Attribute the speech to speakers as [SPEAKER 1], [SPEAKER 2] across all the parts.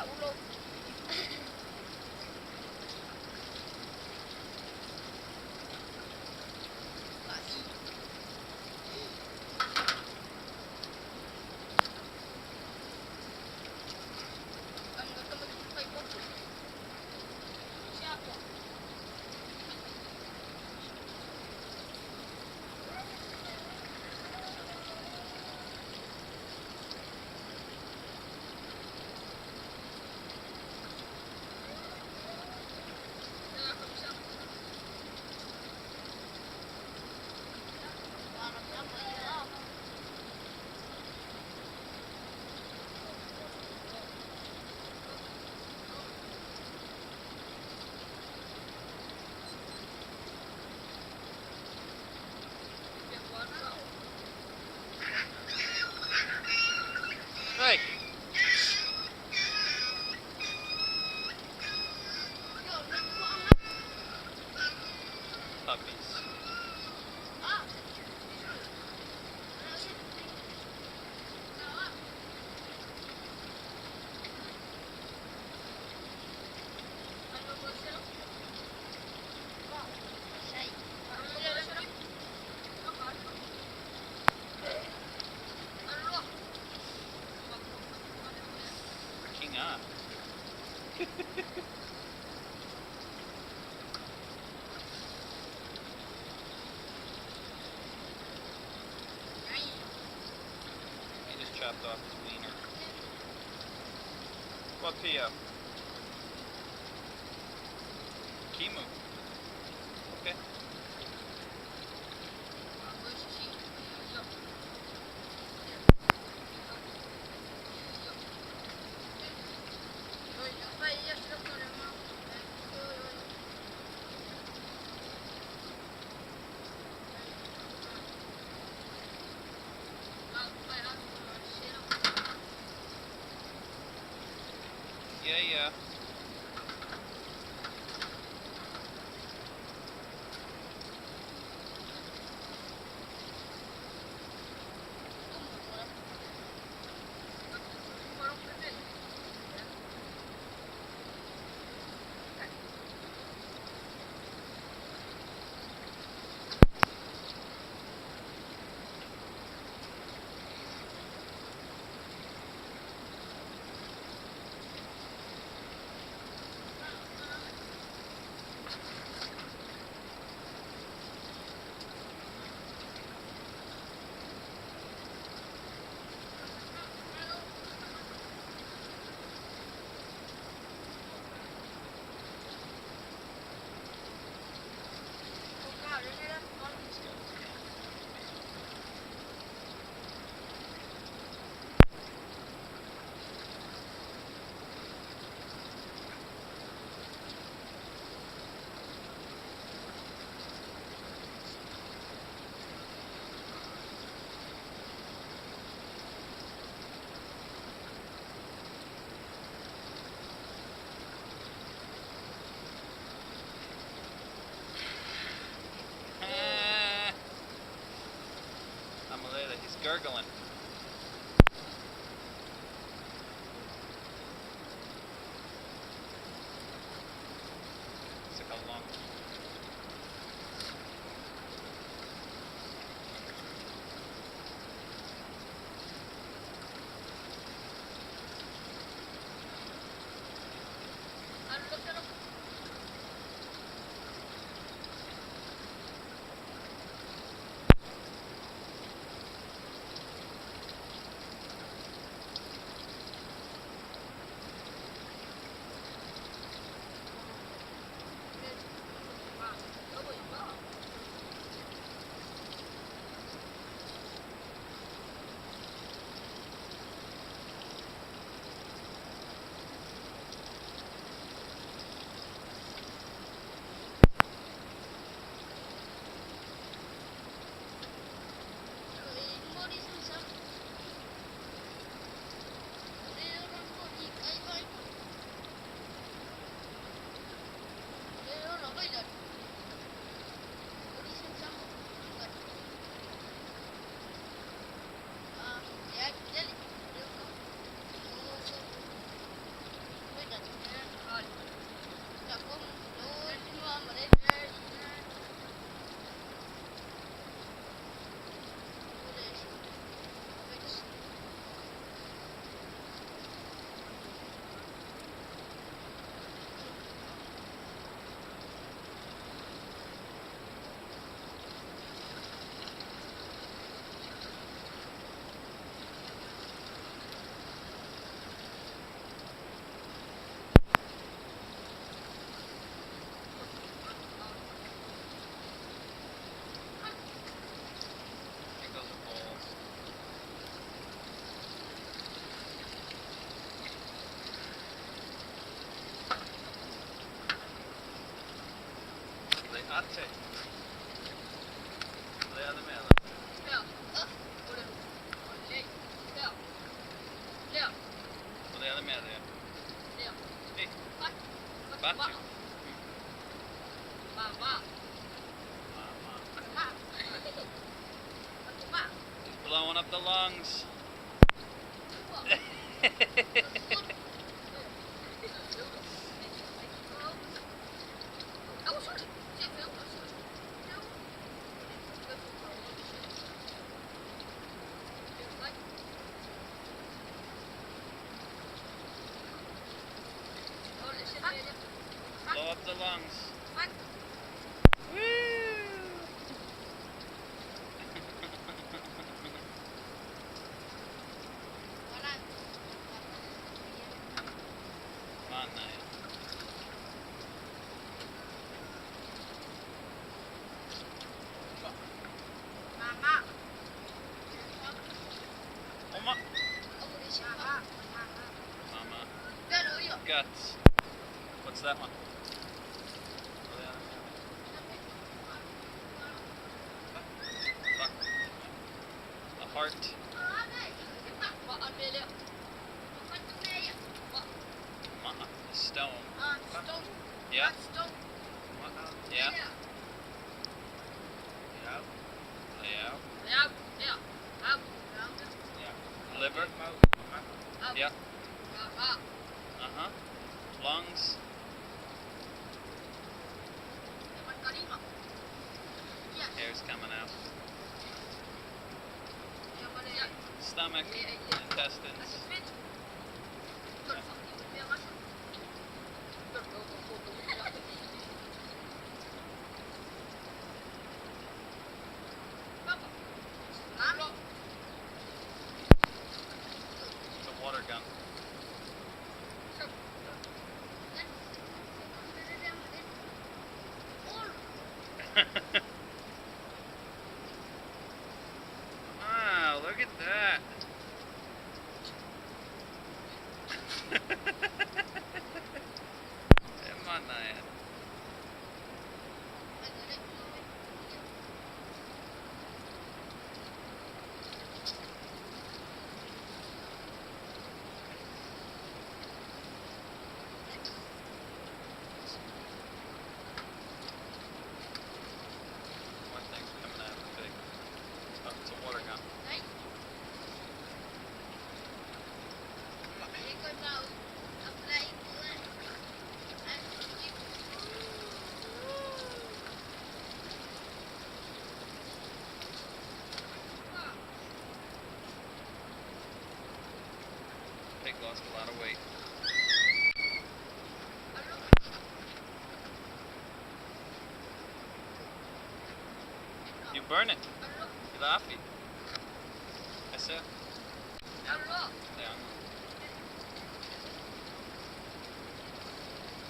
[SPEAKER 1] Ulo.
[SPEAKER 2] Hey. Puppies. King ah. He just chopped off his wiener. What Pio? Kimu. Okay. Yeah. He's gurgling. It's like a lung. Bate. O le a le mea lea? O le a le mea lea? Hey. Batu. Mama. He's blowing up the lungs. Blow up the lungs. Woo! Manaia. Oma. Mama. Guts. What's that one? A heart. A stone. Yeah. Yeah. Yeah. Liver. Yeah. Uh-huh. Lungs. Hair's coming out. Stomach, intestines. It's a water gun. Wow, look at that. Manaia. More things coming out of the pig. Oh, it's a water gun. Pig lost a lot of weight. You burn it. Ilafi. Ese. Yeah.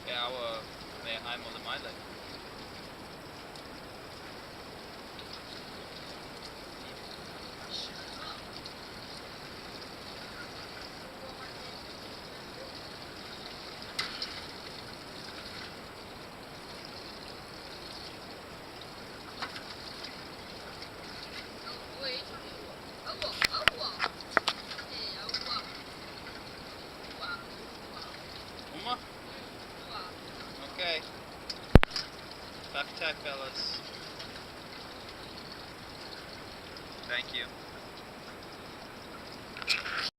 [SPEAKER 2] Yeah, our me I'm on the my leg. Uma? Okay. Baptite, fellas. Thank you.